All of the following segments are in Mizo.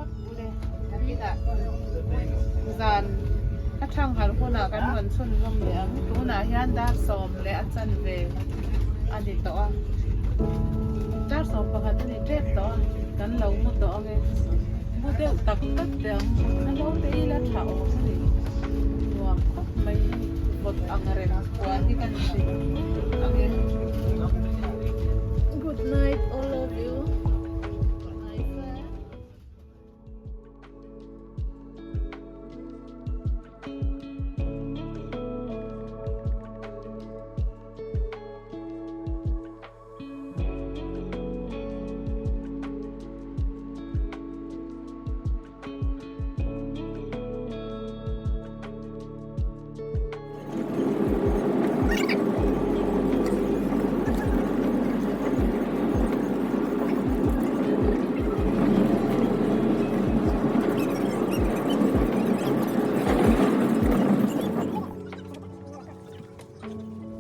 phawt ule nakinah zan ka thangharh hunah kan rawn chhunzawm leh ang tunah hian dar sawm leh a chanve a ni tawh a dar sawm pakhat a ni tep tawh a kan lo mu tawh ang e mu deuh tak tak teh ang a lo te ila tha awm a ni nuam khawp mai vawt ang reng khuan hi kan hrilh ang e good night all of you.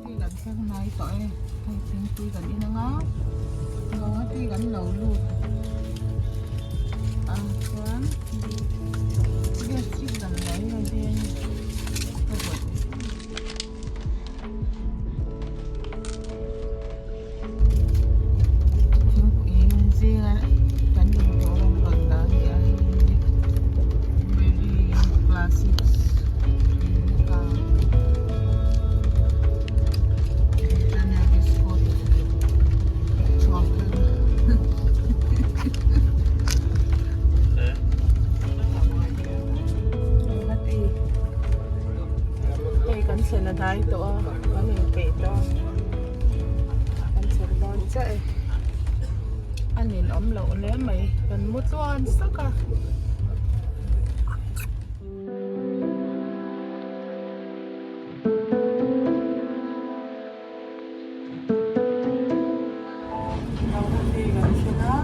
Tui kan thleng hnai tawh e hei thingpui kan in anga Guwahati kan lo lut a chuan gastric damdawi hi a veng ka vawih. Thingpui zinga kan in tawh rawng rawn dah a ni a hei Mary Classics Clinic a Britannia biscuit chocolate Hei kan thlen a hnai tawh a kan inpeih tawh a kan chhuk dawn chiah e a ninawm loh hle mai kan mu tluan sak a. Guwahati kan thleng a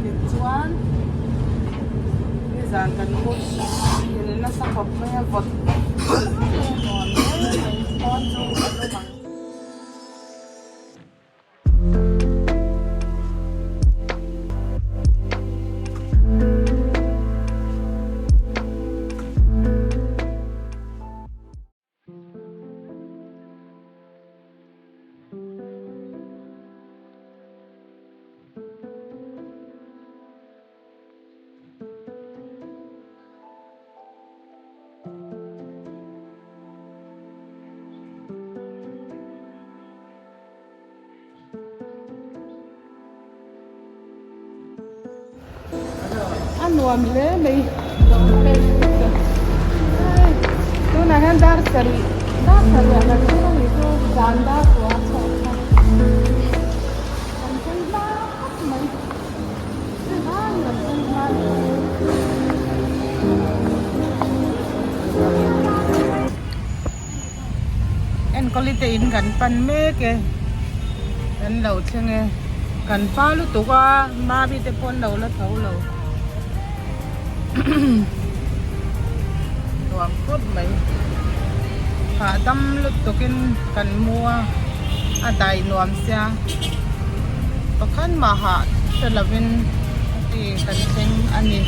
tichuan nizan kan mu thil nasa khawp mai a vawt nuam hle mai pawn chu a lum ang. A nuam hle mai tunah hian dar sarih dar sarih ah kan thleng a nih chu zan dar kua a chhuak kha kan thleng hma khawp mai hman kan thleng hma ni. Enkawli te in kan pan mek e kan lo thleng e kan pa lutuk a mami te pawh an lo la tho lo nuam khawp mai hahdam lutuk in kan mu a a dai nuam sia pakhat mah hah hre lovin heti kan thleng a ni.